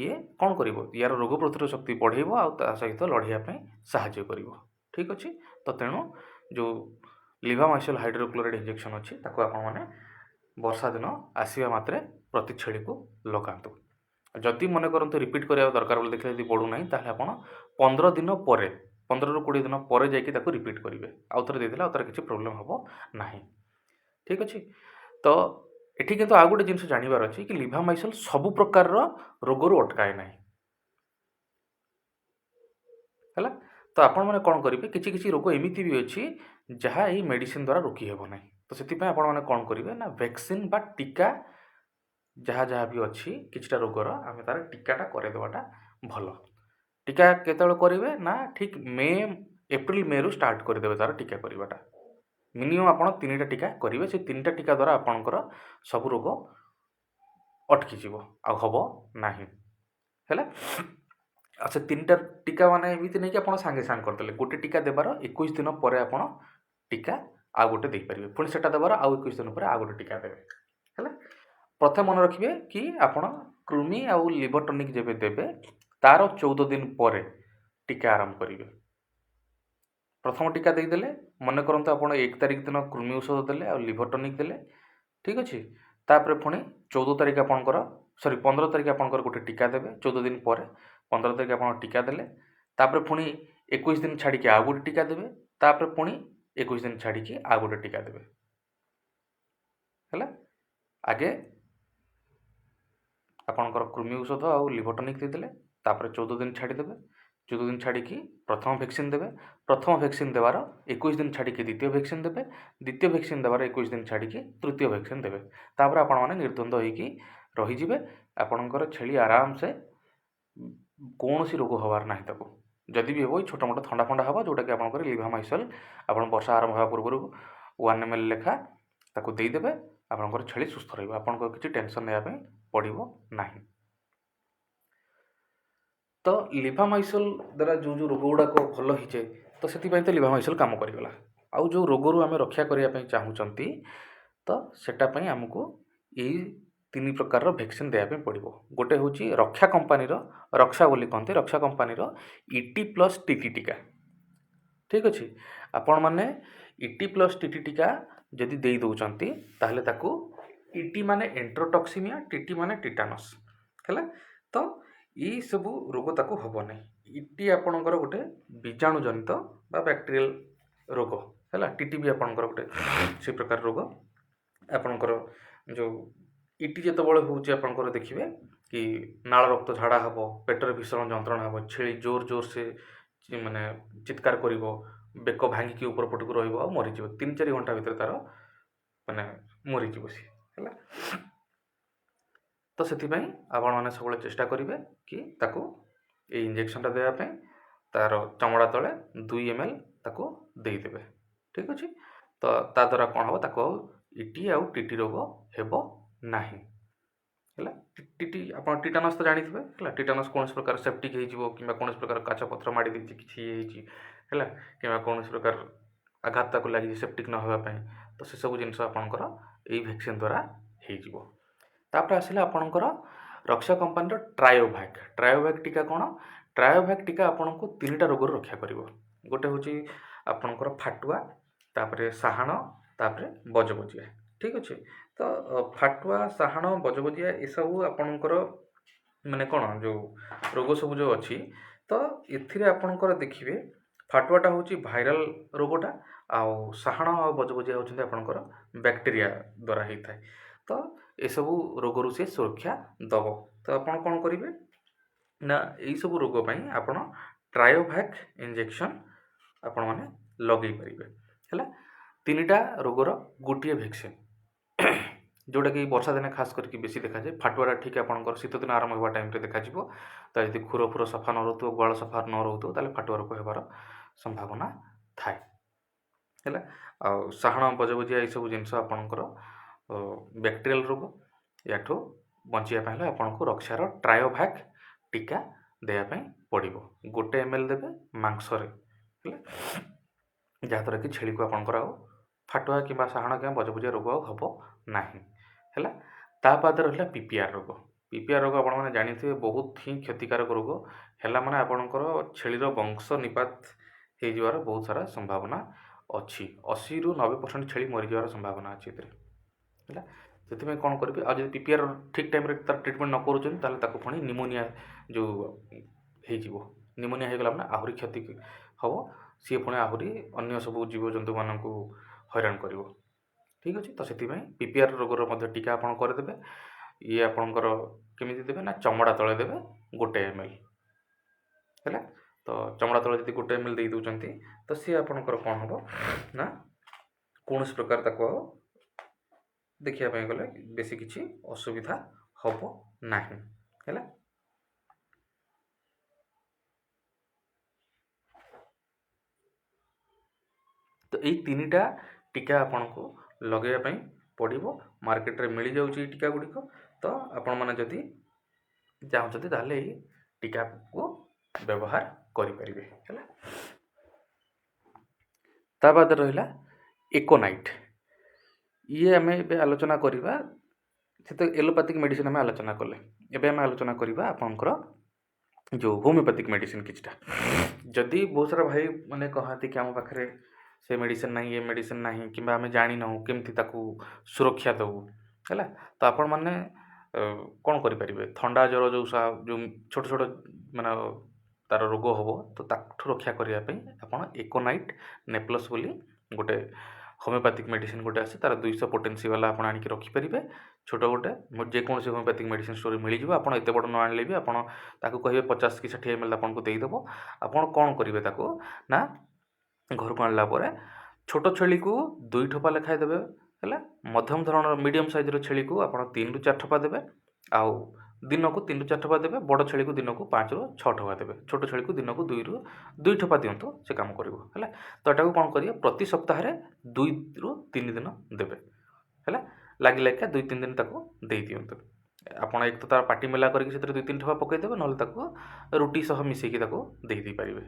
ଇଏ କ'ଣ କରିବ, ୟାର ରୋଗ ପ୍ରତିରୋଧ ଶକ୍ତି ବଢ଼େଇବ ଆଉ ତା ସହିତ ଲଢ଼ିବା ପାଇଁ ସାହାଯ୍ୟ କରିବ। ଠିକ୍ ଅଛି? ତ ତେଣୁ ଯେଉଁ ଲିଭାମାଇସୋଲ୍ ହାଇଡ୍ରୋକ୍ଲୋରାଇଡ଼୍ ଇଞ୍ଜେକ୍ସନ୍ ଅଛି, ତାକୁ ଆପଣମାନେ ବର୍ଷା ଦିନ ଆସିବା ମାତ୍ରେ ପ୍ରତି ଛେଳିକୁ ଲଗାନ୍ତୁ। ଯଦି ମନେ କରନ୍ତୁ ରିପିଟ୍ କରିବା ଦରକାର ବୋଲି ଦେଖିଲେ ଯଦି ବଢ଼ୁନାହିଁ, ତାହେଲେ ଆପଣ 15 ଦିନ ପରେ, 15ରୁ 20 ଦିନ ପରେ ଯାଇକି ତାକୁ ରିପିଟ୍ କରିବେ। ଆଉ ଥରେ ଦେଇଦେଲେ ଆଉ ତାର କିଛି ପ୍ରୋବ୍ଲେମ୍ ହେବ ନାହିଁ। ଠିକ୍ ଅଛି। ତ ଏଠି କିନ୍ତୁ ଆଉ ଗୋଟେ ଜିନିଷ ଜାଣିବାର ଅଛି କି ଲିଭାମାଇସଲ୍ ସବୁ ପ୍ରକାରର ରୋଗରୁ ଅଟକାଏ ନାହିଁ। ହେଲା, ତ ଆପଣମାନେ କ'ଣ କରିବେ, କିଛି କିଛି ରୋଗ ଏମିତି ବି ଅଛି ଯାହା ଏଇ ମେଡ଼ିସିନ ଦ୍ୱାରା ରୋକି ହେବ ନାହିଁ। ତ ସେଥିପାଇଁ ଆପଣମାନେ କ'ଣ କରିବେ ନା ଭ୍ୟାକ୍ସିନ୍ ବା ଟୀକା ଯାହା ଯାହା ବି ଅଛି, କିଛିଟା ରୋଗର ଆମେ ତା'ର ଟୀକାଟା କରାଇଦେବାଟା ଭଲ। ଟୀକା କେତେବେଳେ କରିବେ ନା ଠିକ୍ ମେ, ଏପ୍ରିଲ ମେରୁ ଷ୍ଟାର୍ଟ କରିଦେବେ ତା'ର ଟୀକା କରିବାଟା। ମିନିମମ୍ ଆପଣ 3ଟା ଟୀକା କରିବେ। ସେ 3ଟା ଟୀକା ଦ୍ୱାରା ଆପଣଙ୍କର ସବୁ ରୋଗ ଅଟକିଯିବ, ଆଉ ହେବ ନାହିଁ। ହେଲା, ଆଉ ସେ 3ଟା ଟୀକା ମାନେ ଏମିତି ନେଇକି ଆପଣ ସାଙ୍ଗେ ସାଙ୍ଗେ କରିଦେଲେ, ଗୋଟେ ଟୀକା ଦେବାର 21 ଦିନ ପରେ ଆପଣ ଟୀକା ଆଉ ଗୋଟେ ଦେଇପାରିବେ। ପୁଣି ସେଟା ଦେବାର ଆଉ 21 ଦିନ ପରେ ଆଉ ଗୋଟେ ଟୀକା ଦେବେ। ହେଲା, ପ୍ରଥମେ ମନେ ରଖିବେ କି ଆପଣ କୃମି ଆଉ ଲିଭର ଟନିକ୍ ଯେବେ ଦେବେ, ତାର 14 ଦିନ ପରେ ଟୀକା ଆରମ୍ଭ କରିବେ। ପ୍ରଥମ ଟୀକା ଦେଇଦେଲେ, ମନେ କରନ୍ତୁ ଆପଣ 1 ତାରିଖ ଦିନ କୃମି ଔଷଧ ଦେଲେ ଆଉ ଲିଭର ଟନିକ୍ ଦେଲେ, ଠିକ୍ ଅଛି। ତାପରେ ପୁଣି 14 ତାରିଖ ଆପଣଙ୍କର, ସରି, 15 ତାରିଖ ଆପଣଙ୍କର ଗୋଟେ ଟୀକା ଦେବେ। 14 ଦିନ ପରେ 15 ତାରିଖ ଆପଣ ଟୀକା ଦେଲେ, ତାପରେ ପୁଣି 21 ଦିନ ଛାଡ଼ିକି ଆଉ ଗୋଟେ ଟୀକା ଦେବେ, ତାପରେ ପୁଣି 21 ଦିନ ଛାଡ଼ିକି ଆଉ ଗୋଟେ ଟୀକା ଦେବେ। ହେଲା, ଆଗେ ଆପଣଙ୍କର କୃମି ଔଷଧ ଆଉ ଲିଭର ଟନିକ୍ ଦେଇଦେଲେ, ତାପରେ 14 ଦିନ ଛାଡ଼ିଦେବେ। 14 ଦିନ ଛାଡ଼ିକି ପ୍ରଥମ ଭ୍ୟାକ୍ସିନ୍ ଦେବେ। ପ୍ରଥମ ଭ୍ୟାକ୍ସିନ୍ ଦେବାର 21 ଦିନ ଛାଡ଼ିକି ଦ୍ୱିତୀୟ ଭ୍ୟାକ୍ସିନ୍ ଦେବେ। ଦ୍ୱିତୀୟ ଭ୍ୟାକ୍ସିନ୍ ଦେବାର 21 ଦିନ ଛାଡ଼ିକି ତୃତୀୟ ଭ୍ୟାକ୍ସିନ୍ ଦେବେ। ତାପରେ ଆପଣମାନେ ନିର୍ଦ୍ୱନ୍ଦ ହେଇକି ରହିଯିବେ। ଆପଣଙ୍କର ଛେଳି ଆରାମସେ, କୌଣସି ରୋଗ ହେବାର ନାହିଁ ତାକୁ। ଯଦି ବି ହେବ, ଏଇ ଛୋଟ ମୋଟ ଥଣ୍ଡା ଫଣ୍ଡା ହେବ, ଯେଉଁଟାକି ଆପଣଙ୍କର ଲିଭାମାଇସଲ୍ ଆପଣ ବର୍ଷା ଆରମ୍ଭ ହେବା ପୂର୍ବରୁ 1 ml ଲେଖା ତାକୁ ଦେଇଦେବେ। ଆପଣଙ୍କର ଛେଳି ସୁସ୍ଥ ରହିବ, ଆପଣଙ୍କର କିଛି ଟେନସନ୍ ନେବା ପାଇଁ ପଡ଼ିବ ନାହିଁ। ତ ଲିଭାମାଇସଲ୍ ଦ୍ୱାରା ଯେଉଁ ଯେଉଁ ରୋଗ ଗୁଡ଼ାକ ଭଲ ହେଇଯାଏ, ତ ସେଥିପାଇଁ ତ ଲିଭାମାଇସଲ୍ କାମ କରିଗଲା। ଆଉ ଯେଉଁ ରୋଗରୁ ଆମେ ରକ୍ଷା କରିବା ପାଇଁ ଚାହୁଁଛନ୍ତି, ତ ସେଟା ପାଇଁ ଆମକୁ ଏଇ 3 ପ୍ରକାରର ଭ୍ୟାକ୍ସିନ୍ ଦେବା ପାଇଁ ପଡ଼ିବ। ଗୋଟେ ହେଉଛି ରକ୍ଷା କମ୍ପାନୀର, ରକ୍ଷା ବୋଲି କହନ୍ତି, ରକ୍ଷା କମ୍ପାନୀର ଇଟି ପ୍ଲସ୍ ଟିଟି ଟୀକା। ଠିକ୍ ଅଛି। ଆପଣମାନେ ଇଟି ପ୍ଲସ୍ ଟିଟି ଟୀକା ଯଦି ଦେଇ ଦେଉଛନ୍ତି, ତାହେଲେ ତାକୁ ଇଟି ମାନେ ଏଣ୍ଟ୍ରୋଟକ୍ସିମିଆ, ଟିଟି ମାନେ ଟିଟାନସ୍। ହେଲା, ତ ଏଇସବୁ ରୋଗ ତାକୁ ହେବ ନାହିଁ। ଇଟି ଆପଣଙ୍କର ଗୋଟେ ବୀଜାଣୁ ଜନିତ ବା ବ୍ୟାକ୍ଟେରିଆଲ ରୋଗ ହେଲା। ଟିଟି ବି ଆପଣଙ୍କର ଗୋଟେ ସେ ପ୍ରକାର ରୋଗ। ଆପଣଙ୍କର ଯେଉଁ ଇଟି ଯେତେବେଳେ ହେଉଛି, ଆପଣଙ୍କର ଦେଖିବେ କି ନାଳ ରକ୍ତ ଝାଡ଼ା ହେବ, ପେଟରେ ଭୀଷଣ ଯନ୍ତ୍ରଣା ହେବ, ଛେଳି ଜୋର ଜୋର ସେ ମାନେ ଚିତ୍କାର କରିବ, ବେକ ଭାଙ୍ଗିକି ଉପର ପଟକୁ ରହିବ ଆଉ ମରିଯିବ। 3-4 ଘଣ୍ଟା ଭିତରେ ତା'ର ମାନେ ମରିଯିବ ସିଏ। ହେଲା, ତ ସେଥିପାଇଁ ଆପଣମାନେ ସବୁବେଳେ ଚେଷ୍ଟା କରିବେ କି ତାକୁ ଏଇ ଇଞ୍ଜେକ୍ସନଟା ଦେବା ପାଇଁ। ତା'ର ଚମଡ଼ା ତଳେ 2 ml ତାକୁ ଦେଇଦେବେ। ଠିକ୍ ଅଛି। ତ ତା ଦ୍ୱାରା କ'ଣ ହେବ, ତାକୁ ଆଉ ଇଟି ଆଉ ଟିଟି ରୋଗ ହେବ ନାହିଁ। ହେଲା, ଟିଟି ଆପଣ ଟିଟାନସ୍ ତ ଜାଣିଥିବେ। ହେଲା, ଟିଟାନସ୍ କୌଣସି ପ୍ରକାର ସେପ୍ଟିକ୍ ହେଇଯିବ କିମ୍ବା କୌଣସି ପ୍ରକାର କାଚ ପଥର ମାଡ଼ି ଦେଇଛି, କିଛି ହେଇଛି, ହେଲା, କିମ୍ବା କୌଣସି ପ୍ରକାର ଆଘାତ ତାକୁ ଲାଗିଛି ସେପ୍ଟିକ୍ ନ ହେବା ପାଇଁ, ତ ସେସବୁ ଜିନିଷ ଆପଣଙ୍କର ଏଇ ଭ୍ୟାକ୍ସିନ୍ ଦ୍ୱାରା ହେଇଯିବ। ତାପରେ ଆସିଲା ଆପଣଙ୍କର ରକ୍ଷା କମ୍ପାନୀର ଟ୍ରାୟୋଭ୍ୟାକ୍। ଟ୍ରାୟୋଭ୍ୟାକ୍ ଟୀକା କ'ଣ? ଟ୍ରାୟୋଭ୍ୟାକ୍ ଟୀକା ଆପଣଙ୍କୁ 3ଟା ରୋଗରୁ ରକ୍ଷା କରିବ। ଗୋଟେ ହେଉଛି ଆପଣଙ୍କର ଫାଟୁଆ, ତାପରେ ସାହାଣ, ତାପରେ ବଜବଜିଆ। ଠିକ୍ ଅଛି। ତ ଫାଟୁଆ, ସାହାଣ, ବଜବଜିଆ ଏସବୁ ଆପଣଙ୍କର ମାନେ କ'ଣ ଯେଉଁ ରୋଗ ସବୁ ଯେଉଁ ଅଛି, ତ ଏଥିରେ ଆପଣଙ୍କର ଦେଖିବେ ଫାଟୁଆଟା ହେଉଛି ଭାଇରାଲ ରୋଗଟା, ଆଉ ସାହାଣ ଆଉ ବଜବଜିଆ ହେଉଛନ୍ତି ଆପଣଙ୍କର ବ୍ୟାକ୍ଟେରିଆ ଦ୍ୱାରା ହେଇଥାଏ। ତ ଏସବୁ ରୋଗରୁ ସେ ସୁରକ୍ଷା ଦେବ। ତ ଆପଣ କ'ଣ କରିବେ ନା ଏଇସବୁ ରୋଗ ପାଇଁ ଆପଣ ଟ୍ରାୟୋଭ୍ୟାକ୍ ଇଞ୍ଜେକ୍ସନ୍ ଆପଣମାନେ ଲଗେଇ ପାରିବେ। ହେଲା, 3ଟା ରୋଗର ଗୋଟିଏ ଭ୍ୟାକ୍ସିନ୍, ଯେଉଁଟାକି ବର୍ଷା ଦିନେ ଖାସ କରିକି ବେଶୀ ଦେଖାଯାଏ। ଫାଟୁଆଟା ଠିକ୍ ଆପଣଙ୍କର ଶୀତ ଦିନ ଆରମ୍ଭ ହେବା ଟାଇମ୍ରେ ଦେଖାଯିବ। ତ ଯଦି ଖୁର ଫୁର ସଫା ନ ରହୁଥିବ, ଗୁହାଳ ସଫା ନ ରହୁଥିବ, ତାହେଲେ ଫାଟୁଆ ରୋଗ ହେବାର ସମ୍ଭାବନା ଥାଏ। ହେଲା, ଆଉ ସାହାଣ ବଜବଜିଆ ଏଇସବୁ ଜିନିଷ ଆପଣଙ୍କର ବ୍ୟାକ୍ଟେରିଆଲ ରୋଗ। ୟାଠୁ ବଞ୍ଚିବା ପାଇଁ ହେଲେ ଆପଣଙ୍କୁ ରକ୍ଷାର ଟ୍ରାୟୋଭ୍ୟାକ୍ ଟୀକା ଦେବା ପାଇଁ ପଡ଼ିବ। 1 ml ଦେବେ ମାଂସରେ। ହେଲା, ଯାହାଦ୍ୱାରା କି ଛେଳିକୁ ଆପଣଙ୍କର ଆଉ ଫାଟୁଆ କିମ୍ବା ସାହାଣ କିମ୍ବା ବଜବଜିଆ ରୋଗ ଆଉ ହେବ ନାହିଁ। ହେଲା, ତା ବାଦ ରହିଲା ପିପିଆର୍ ରୋଗ। ପିପିଆର୍ ରୋଗ ଆପଣମାନେ ଜାଣିଥିବେ, ବହୁତ ହିଁ କ୍ଷତିକାରକ ରୋଗ। ହେଲା ମାନେ ଆପଣଙ୍କର ଛେଳିର ବଂଶ ନିପାତ ହେଇଯିବାର ବହୁତ ସାରା ସମ୍ଭାବନା ଅଛି। 80ରୁ 90% ଛେଳି ମରିଯିବାର ସମ୍ଭାବନା ଅଛି ଏଥିରେ। ହେଲା, ସେଥିପାଇଁ କ'ଣ କରିବେ, ଆଉ ଯଦି ପିପିଆର୍ ଠିକ୍ ଟାଇମ୍ରେ ତାର ଟ୍ରିଟମେଣ୍ଟ ନ କରୁଛନ୍ତି, ତାହେଲେ ତାକୁ ପୁଣି ନିମୋନିଆ ଯେଉଁ ହେଇଯିବ। ନିମୋନିଆ ହେଇଗଲା ମାନେ ଆହୁରି କ୍ଷତି ହେବ। ସିଏ ପୁଣି ଆହୁରି ଅନ୍ୟ ସବୁ ଜୀବଜନ୍ତୁମାନଙ୍କୁ ହଇରାଣ କରିବ। ଠିକ୍ ଅଛି। ତ ସେଥିପାଇଁ ପିପିଆର୍ ରୋଗର ମଧ୍ୟ ଟୀକା ଆପଣ କରିଦେବେ। ଇଏ ଆପଣଙ୍କର କେମିତି ଦେବେ ନା ଚମଡ଼ା ତଳେ ଦେବେ 1 ml, ହେଲା। ତ ଚମଡ଼ା ତଳେ ଯଦି 1 ml ଦେଇ ଦେଉଛନ୍ତି ତ ସିଏ ଆପଣଙ୍କର କ'ଣ ହେବ ନା କୌଣସି ପ୍ରକାର ତାକୁ ଆଉ ଦେଖିବା ପାଇଁ ଗଲେ ବେଶୀ କିଛି ଅସୁବିଧା ହେବ ନାହିଁ, ହେଲା। ତ ଏଇ 3ଟା ଟୀକା ଆପଣଙ୍କୁ ଲଗାଇବା ପାଇଁ ପଡ଼ିବ। ମାର୍କେଟରେ ମିଳିଯାଉଛି ଏଇ ଟୀକା ଗୁଡ଼ିକ। ତ ଆପଣମାନେ ଯଦି ଚାହୁଁଛନ୍ତି ତାହେଲେ ଏଇ ଟୀକାକୁ ବ୍ୟବହାର କରିପାରିବେ, ହେଲା। ତା ବାଦ ରହିଲା ଏକୋନାଇଟ୍। ଇଏ ଆମେ ଏବେ ଆଲୋଚନା କରିବା, ସେ ତ ଏଲୋପାଥିକ୍ ମେଡ଼ିସିନ୍ ଆମେ ଆଲୋଚନା କଲେ। ଏବେ ଆମେ ଆଲୋଚନା କରିବା ଆପଣଙ୍କର ଯେଉଁ ହୋମିଓପାଥିକ୍ ମେଡ଼ିସିନ୍ କିଛିଟା। ଯଦି ବହୁତ ସାରା ଭାଇ ମାନେ କହନ୍ତି କି ଆମ ପାଖରେ ସେ ମେଡ଼ିସିନ୍ ନାହିଁ, ଏ ମେଡ଼ିସିନ୍ ନାହିଁ, କିମ୍ବା ଆମେ ଜାଣିନାହୁଁ କେମିତି ତାକୁ ସୁରକ୍ଷା ଦେବୁ, ହେଲା। ତ ଆପଣମାନେ କ'ଣ କରିପାରିବେ, ଥଣ୍ଡା ଜ୍ୱର ଯେଉଁ ଛୋଟ ଛୋଟ ମାନେ ତାର ରୋଗ ହେବ, ତ ତାଠୁ ରକ୍ଷା କରିବା ପାଇଁ ଆପଣ ଏକୋନାଇଟ୍ ନେପ୍ଲସ୍ ବୋଲି ଗୋଟେ ହୋମିଓପାଥିକ୍ ମେଡ଼ିସିନ୍ ଗୋଟେ ଆସେ, ତାର 200 ପୋଟେନ୍ସି ବାଲା ଆପଣ ଆଣିକି ରଖିପାରିବେ। ଛୋଟ ଗୋଟେ ଯେକୌଣସି ହୋମିଓପାଥିକ୍ ମେଡ଼ିସିନ୍ ଷ୍ଟୋରରେ ମିଳିଯିବ। ଆପଣ ଏତେ ବଡ଼ ନ ଆଣିଲେ ବି ଆପଣ ତାକୁ କହିବେ 50 କି 60 ml ଆପଣଙ୍କୁ ଦେଇଦେବ। ଆପଣ କ'ଣ କରିବେ ତାକୁ ନା ଘରକୁ ଆଣିଲା ପରେ ଛୋଟ ଛେଳିକୁ 2 ଠୋପା ଲେଖାଏଁ ଦେବେ, ହେଲା। ମଧ୍ୟମ ଧରଣର ମିଡ଼ିୟମ୍ ସାଇଜ୍ର ଛେଳିକୁ ଆପଣ 3ରୁ 4 ଠୋପା ଦେବେ, ଆଉ ଦିନକୁ 3ରୁ 4 ଠୋପା ଦେବେ। ବଡ଼ ଛେଳିକୁ ଦିନକୁ 5ରୁ 6 ଠୋପା ଦେବେ, ଛୋଟ ଛେଳିକୁ ଦିନକୁ 2ରୁ 2 ଠୋପା ଦିଅନ୍ତୁ, ସେ କାମ କରିବ, ହେଲା। ତ ଏଟାକୁ କ'ଣ କରିବେ, ପ୍ରତି ସପ୍ତାହରେ 2ରୁ 3 ଦିନ ଦେବେ, ହେଲା। ଲାଗି ଲାଗିକା 2-3 ଦିନ ତାକୁ ଦେଇଦିଅନ୍ତୁ। ଆପଣ ଏକ ତ ତାର ପାଟି ମେଲା କରିକି ସେଥିରେ 2-3 ଠୋପା ପକାଇଦେବେ, ନହେଲେ ତାକୁ ରୁଟି ସହ ମିଶାଇକି ତାକୁ ଦେଇପାରିବେ,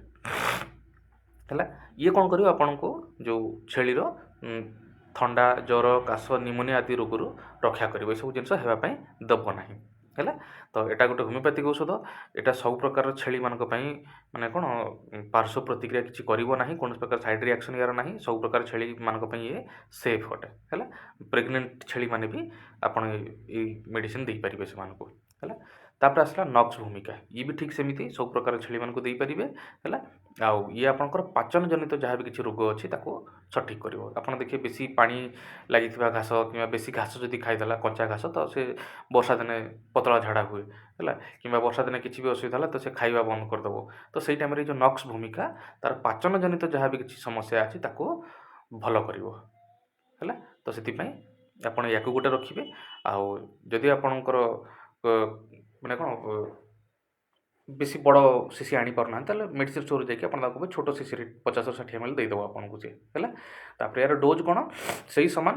ହେଲା। ଇଏ କ'ଣ କରିବ ଆପଣଙ୍କୁ ଯେଉଁ ଛେଳିର ଥଣ୍ଡା, ଜ୍ୱର, କାଶ, ନିମୋନିଆ ଆଦି ରୋଗରୁ ରକ୍ଷା କରିବ। ଏସବୁ ଜିନିଷ ହେବା ପାଇଁ ଦେବ ନାହିଁ, ହେଲା। ତ ଏଇଟା ଗୋଟେ ହୋମିଓପାଥିକ୍ ଔଷଧ। ଏଇଟା ସବୁ ପ୍ରକାରର ଛେଳିମାନଙ୍କ ପାଇଁ ମାନେ କ'ଣ ପାର୍ଶ୍ୱ ପ୍ରତିକ୍ରିୟା କିଛି କରିବ ନାହିଁ, କୌଣସି ପ୍ରକାର ସାଇଡ଼୍ ରିଆକ୍ସନ୍ ୟାର ନାହିଁ। ସବୁ ପ୍ରକାର ଛେଳିମାନଙ୍କ ପାଇଁ ଇଏ ସେଫ୍ ଅଟେ, ହେଲା। ପ୍ରେଗନେଣ୍ଟ ଛେଳିମାନେ ବି ଆପଣ ଏଇ ମେଡ଼ିସିନ୍ ଦେଇପାରିବେ ସେମାନଙ୍କୁ, ହେଲା। ତାପରେ ଆସିଲା ନକ୍ସ ଭୂମିକା। ଇଏ ବି ଠିକ୍ ସେମିତି ସବୁ ପ୍ରକାର ଛେଳିମାନଙ୍କୁ ଦେଇପାରିବେ, ହେଲା। ଆଉ ଇଏ ଆପଣଙ୍କର ପାଚନ ଜନିତ ଯାହା ବି କିଛି ରୋଗ ଅଛି ତାକୁ ସଠିକ୍ କରିବ। ଆପଣ ଦେଖିବେ ବେଶୀ ପାଣି ଲାଗିଥିବା ଘାସ କିମ୍ବା ବେଶୀ ଘାସ ଯଦି ଖାଇଦେଲା କଞ୍ଚା ଘାସ, ତ ସେ ବର୍ଷା ଦିନେ ପତଳା ଝାଡ଼ା ହୁଏ, ହେଲା। କିମ୍ବା ବର୍ଷା ଦିନେ କିଛି ବି ଅସୁବିଧା ହେଲା ତ ସେ ଖାଇବା ବନ୍ଦ କରିଦେବ। ତ ସେଇ ଟାଇମ୍ରେ ଏଇ ଯେଉଁ ନକ୍ସ ଭୂମିକା ତାର ପାଚନ ଜନିତ ଯାହା ବି କିଛି ସମସ୍ୟା ଅଛି ତାକୁ ଭଲ କରିବ, ହେଲା। ତ ସେଥିପାଇଁ ଆପଣ ୟାକୁ ଗୋଟେ ରଖିବେ। ଆଉ ଯଦି ଆପଣଙ୍କର ମାନେ କ'ଣ ବେଶୀ ବଡ଼ ଶିଶି ଆଣିପାରୁନାହାନ୍ତି, ତାହେଲେ ମେଡ଼ିସିନ୍ ଷ୍ଟୋର୍ ଯାଇକି ଆପଣ ତାକୁ ଛୋଟ ଶିଶିରେ 50-60 ml ଦେଇଦେବ ଆପଣଙ୍କୁ ସିଏ, ହେଲା। ତାପରେ ଏହାର ଡୋଜ୍ କ'ଣ ସେଇ ସମାନ,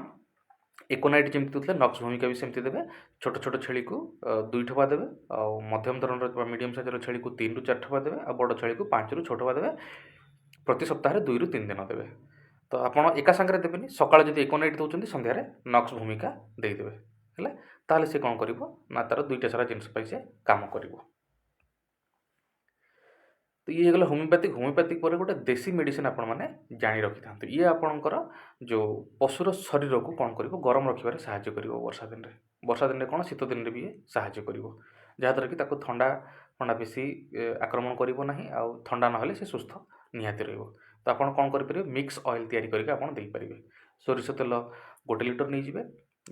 ଏକୋନାଇଟ୍ ଯେମିତି ଦେଉଥିଲେ ନକ୍ସ ଭୂମିକା ବି ସେମିତି ଦେବେ। ଛୋଟ ଛୋଟ ଛେଳିକୁ 2 ଠୋପା ଦେବେ, ଆଉ ମଧ୍ୟମ ଧରଣର ବା ମିଡ଼ିୟମ୍ ସାଇଜ୍ର ଛେଳିକୁ 3ରୁ 4 ଠୋପା ଦେବେ, ଆଉ ବଡ଼ ଛେଳିକୁ 5ରୁ 6 ଠୋପା ଦେବେ। ପ୍ରତି ସପ୍ତାହରେ 2ରୁ 3 ଦିନ ଦେବେ। ତ ଆପଣ ଏକା ସାଙ୍ଗରେ ଦେବେନି, ସକାଳେ ଯଦି ଏକୋନାଇଟ୍ ଦେଉଛନ୍ତି ସନ୍ଧ୍ୟାରେ ନକ୍ସ ଭୂମିକା ଦେଇଦେବେ, ହେଲା। ତାହେଲେ ସେ କ'ଣ କରିବ ନା ତାର 2ଟା ସାରା ଜିନିଷ ପାଇଁ ସେ କାମ କରିବ। ତ ଇଏ ହେଇଗଲା ହୋମିଓପାଥିକ୍। ହୋମିଓପାଥିକ୍ ପରେ ଗୋଟେ ଦେଶୀ ମେଡ଼ିସିନ୍ ଆପଣମାନେ ଜାଣି ରଖିଥାନ୍ତୁ। ଇଏ ଆପଣଙ୍କର ଯେଉଁ ପଶୁର ଶରୀରକୁ କ'ଣ କରିବ, ଗରମ ରଖିବାରେ ସାହାଯ୍ୟ କରିବ ବର୍ଷା ଦିନରେ। ବର୍ଷା ଦିନରେ କ'ଣ ଶୀତ ଦିନରେ ବି ଇଏ ସାହାଯ୍ୟ କରିବ, ଯାହାଦ୍ୱାରା କି ତାକୁ ଥଣ୍ଡା ଫଣ୍ଡା ବେଶୀ ଆକ୍ରମଣ କରିବ ନାହିଁ, ଆଉ ଥଣ୍ଡା ନହେଲେ ସେ ସୁସ୍ଥ ନିହାତି ରହିବ। ତ ଆପଣ କ'ଣ କରିପାରିବେ, ମିକ୍ସ ଅଏଲ୍ ତିଆରି କରିକି ଆପଣ ଦେଇପାରିବେ। ସୋରିଷ ତେଲ 1 ଲିଟର ନେଇଯିବେ,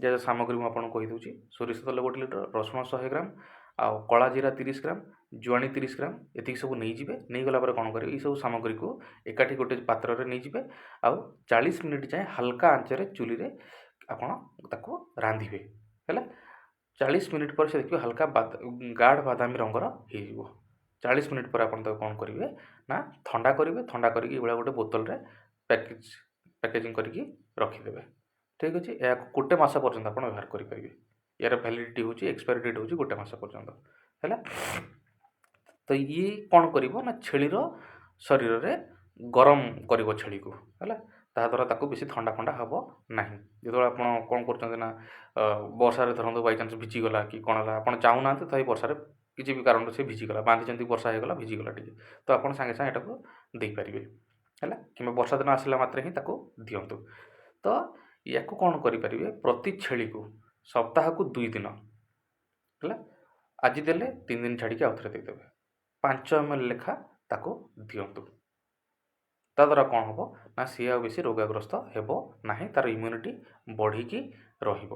ଯାହା ସାମଗ୍ରୀ ମୁଁ ଆପଣଙ୍କୁ କହିଦେଉଛି। ସୋରିଷ ତେଲ 1 ଲିଟର, ରସୁଣ 100 ଗ୍ରାମ, ଆଉ କଳା ଜିରା 30 ଗ୍ରାମ, ଜୁଆଣି 30 ଗ୍ରାମ, ଏତିକି ସବୁ ନେଇଯିବେ। ନେଇଗଲା ପରେ କ'ଣ କରିବେ, ଏଇସବୁ ସାମଗ୍ରୀକୁ ଏକାଠି ଗୋଟେ ପାତ୍ରରେ ନେଇଯିବେ, ଆଉ 40 ମିନିଟ୍ ଯାଏଁ ହାଲକା ଆଞ୍ଚରେ ଚୁଲିରେ ଆପଣ ତାକୁ ରାନ୍ଧିବେ, ହେଲା। 40 ମିନିଟ୍ ପରେ ସେ ଦେଖିବେ ହାଲକା ଗାଢ଼ ବାଦାମୀ ରଙ୍ଗର ହେଇଯିବ। 40 ମିନିଟ୍ ପରେ ଆପଣ ତାକୁ କ'ଣ କରିବେ ନା ଥଣ୍ଡା କରିବେ। ଥଣ୍ଡା କରିକି ଏଇଭଳିଆ ଗୋଟେ ବୋତଲରେ ପ୍ୟାକେଜିଂ କରିକି ରଖିଦେବେ, ଠିକ୍ ଅଛି। ଏହାକୁ 1 ମାସ ପର୍ଯ୍ୟନ୍ତ ଆପଣ ବ୍ୟବହାର କରିପାରିବେ। ଏହାର ଭ୍ୟାଲିଡ଼ିଟି ହେଉଛି, ଏକ୍ସପାୟରି ଡେଟ୍ ହେଉଛି 1 ମାସ ପର୍ଯ୍ୟନ୍ତ, ହେଲା। ତ ଇଏ କ'ଣ କରିବ ନା ଛେଳିର ଶରୀରରେ ଗରମ କରିବ ଛେଳିକୁ, ହେଲା। ତାହାଦ୍ୱାରା ତାକୁ ବେଶୀ ଥଣ୍ଡା ଫଣ୍ଡା ହେବ ନାହିଁ। ଯେତେବେଳେ ଆପଣ କ'ଣ କରୁଛନ୍ତି ନା ବର୍ଷାରେ ଧରନ୍ତୁ ବାଇଚାନ୍ସ ଭିଜିଗଲା କି କ'ଣ ହେଲା, ଆପଣ ଚାହୁଁନାହାନ୍ତି, ତଥାପି ବର୍ଷାରେ କିଛି ବି କାରଣରୁ ସେ ଭିଜିଗଲା, ବାନ୍ଧିଛନ୍ତି ବର୍ଷା ହେଇଗଲା ଭିଜିଗଲା ଟିକେ, ତ ଆପଣ ସାଙ୍ଗେ ସାଙ୍ଗେ ଏଟାକୁ ଦେଇପାରିବେ, ହେଲା। କିମ୍ବା ବର୍ଷା ଦିନ ଆସିଲା ମାତ୍ରେ ହିଁ ତାକୁ ଦିଅନ୍ତୁ। ତ ୟାକୁ କ'ଣ କରିପାରିବେ, ପ୍ରତି ଛେଳିକୁ ସପ୍ତାହକୁ 2 ଦିନ, ହେଲା, ଆଜି ଦେଲେ 3 ଦିନ ଛାଡ଼ିକି ଆଉ ଥରେ ଦେଇଦେବେ, 5 ml ଲେଖା ତାକୁ ଦିଅନ୍ତୁ। ତା ଦ୍ୱାରା କ'ଣ ହେବ ନା ସିଏ ଆଉ ବେଶୀ ରୋଗାଗ୍ରସ୍ତ ହେବ ନାହିଁ, ତା'ର ଇମ୍ୟୁନିଟି ବଢ଼ିକି ରହିବ।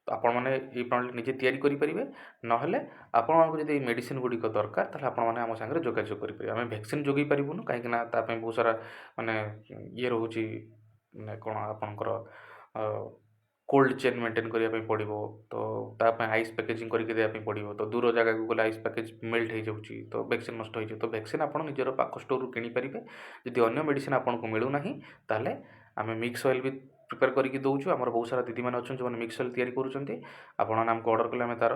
ତ ଆପଣମାନେ ଏଇ ପ୍ରଣାଳୀ ନିଜେ ତିଆରି କରିପାରିବେ, ନହେଲେ ଆପଣମାନଙ୍କୁ ଯଦି ଏଇ ମେଡ଼ିସିନ୍ ଗୁଡ଼ିକ ଦରକାର, ତାହେଲେ ଆପଣମାନେ ଆମ ସାଙ୍ଗରେ ଯୋଗାଯୋଗ କରିପାରିବେ। ଆମେ ଭ୍ୟାକ୍ସିନ୍ ଯୋଗାଇ ପାରିବୁନୁ, କାହିଁକିନା ତା ପାଇଁ ବହୁତ ସାରା ମାନେ ଇଏ ରହୁଛି, ମାନେ କ'ଣ ଆପଣଙ୍କର କୋଲ୍ଡ ଚେନ୍ ମେଣ୍ଟେନ୍ କରିବା ପାଇଁ ପଡ଼ିବ, ତ ତା ପାଇଁ ଆଇସ୍ ପ୍ୟାକେଜିଂ କରିକି ଦେବା ପାଇଁ ପଡ଼ିବ। ତ ଦୂର ଜାଗାକୁ ଗଲେ ଆଇସ୍ ପ୍ୟାକେଜ୍ ମେଲ୍ଟ ହେଇଯାଉଛି, ତ ଭ୍ୟାକ୍ସିନ୍ ନଷ୍ଟ ହେଇଯିବ। ତ ଭ୍ୟାକ୍ସିନ୍ ଆପଣ ନିଜର ପାଖ ଷ୍ଟୋରରୁ କିଣିପାରିବେ। ଯଦି ଅନ୍ୟ ମେଡ଼ିସିନ୍ ଆପଣଙ୍କୁ ମିଳୁନାହିଁ, ତାହେଲେ ଆମେ ମିକ୍ସ ଅଏଲ୍ ବି ପ୍ରିପେୟାର କରିକି ଦେଉଛୁ। ଆମର ବହୁତ ସାରା ଦିଦିମାନେ ଅଛନ୍ତି ଯେଉଁମାନେ ମିକ୍ସ ଅଏଲ୍ ତିଆରି କରୁଛନ୍ତି। ଆପଣମାନେ ଆମକୁ ଅର୍ଡ଼ର କଲେ ଆମେ ତା'ର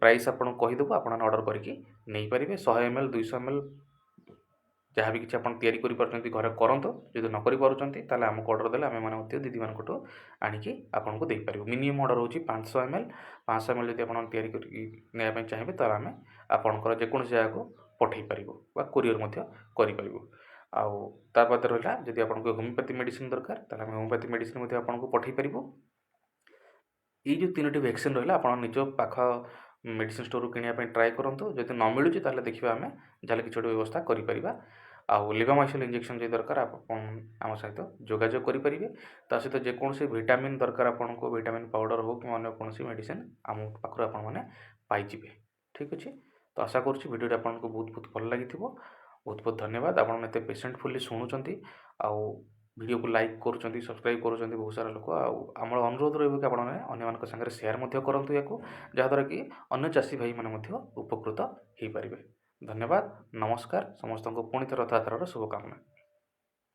ପ୍ରାଇସ୍ ଆପଣଙ୍କୁ କହିଦେବୁ, ଆପଣମାନେ ଅର୍ଡ଼ର କରିକି ନେଇପାରିବେ। 100 ଏମ୍ ଏଲ୍, 200 ଏମ୍ ଏଲ୍, ଯାହା ବି କିଛି ଆପଣ ତିଆରି କରିପାରୁଛନ୍ତି ଘରେ କରନ୍ତୁ। ଯଦି ନ କରିପାରୁଛନ୍ତି, ତାହେଲେ ଆମକୁ ଅର୍ଡ଼ର ଦେଲେ ଆମେମାନେ ମଧ୍ୟ ଦିଦିମାନଙ୍କଠୁ ଆଣିକି ଆପଣଙ୍କୁ ଦେଇପାରିବୁ। ମିନିମମ୍ ଅର୍ଡ଼ର ହେଉଛି 500 ଏମ୍ ଏଲ୍। 500 ଏମ୍ ଏଲ୍ ଯଦି ଆପଣ ତିଆରି କରିକି ନେବା ପାଇଁ ଚାହିଁବେ, ତାହେଲେ ଆମେ ଆପଣଙ୍କର ଯେକୌଣସି ଜାଗାକୁ ପଠାଇ ପାରିବୁ ବା କୋରିଅର୍ ମଧ୍ୟ କରିପାରିବୁ। ଆଉ ତା ବାଦ ରହିଲା, ଯଦି ଆପଣଙ୍କୁ ହୋମିଓପାଥି ମେଡ଼ିସିନ୍ ଦରକାର, ତାହେଲେ ଆମେ ହୋମିଓପାଥି ମେଡ଼ିସିନ୍ ମଧ୍ୟ ଆପଣଙ୍କୁ ପଠାଇ ପାରିବୁ। ଏଇ ଯେଉଁ ତିନୋଟି ଭ୍ୟାକ୍ସିନ୍ ରହିଲା, ଆପଣ ନିଜ ପାଖ ମେଡ଼ିସିନ୍ ଷ୍ଟୋରରୁ କିଣିବା ପାଇଁ ଟ୍ରାଏ କରନ୍ତୁ। ଯଦି ନ ମିଳୁଛି, ତାହେଲେ ଦେଖିବା ଆମେ ଯାହେଲେ କିଛି ଗୋଟେ ବ୍ୟବସ୍ଥା କରିପାରିବା। ଆଉ ଲିଭାମାଇସିଲ୍ ଇଞ୍ଜେକ୍ସନ୍ ଯଦି ଦରକାର, ଆପଣ ଆମ ସହିତ ଯୋଗାଯୋଗ କରିପାରିବେ। ତା ସହିତ ଯେକୌଣସି ଭିଟାମିନ୍ ଦରକାର ଆପଣଙ୍କୁ, ଭିଟାମିନ୍ ପାଉଡ଼ର ହେଉ କିମ୍ବା ଅନ୍ୟ କୌଣସି ମେଡ଼ିସିନ୍, ଆମ ପାଖରୁ ଆପଣମାନେ ପାଇଯିବେ। ଠିକ୍ ଅଛି, ତ ଆଶା କରୁଛି ଭିଡ଼ିଓଟି ଆପଣଙ୍କୁ ବହୁତ ବହୁତ ଭଲ ଲାଗିଥିବ। ବହୁତ ବହୁତ ଧନ୍ୟବାଦ। ଆପଣମାନେ ଏତେ ପେସେଣ୍ଟଫୁଲି ଶୁଣୁଛନ୍ତି ଆଉ ଭିଡ଼ିଓକୁ ଲାଇକ୍ କରୁଛନ୍ତି, ସବସ୍କ୍ରାଇବ୍ କରୁଛନ୍ତି ବହୁତ ସାରା ଲୋକ। ଆଉ ଆମର ଅନୁରୋଧ ରହିବ କି ଆପଣମାନେ ଅନ୍ୟମାନଙ୍କ ସାଙ୍ଗରେ ସେୟାର ମଧ୍ୟ କରନ୍ତୁ ୟାକୁ, ଯାହାଦ୍ୱାରା କି ଅନ୍ୟ ଚାଷୀ ଭାଇମାନେ ମଧ୍ୟ ଉପକୃତ ହେଇପାରିବେ। ଧନ୍ୟବାଦ, ନମସ୍କାର ସମସ୍ତଙ୍କୁ। ପୁଣି ଥରେ ରଥଯାତ୍ରାର ଶୁଭକାମନା।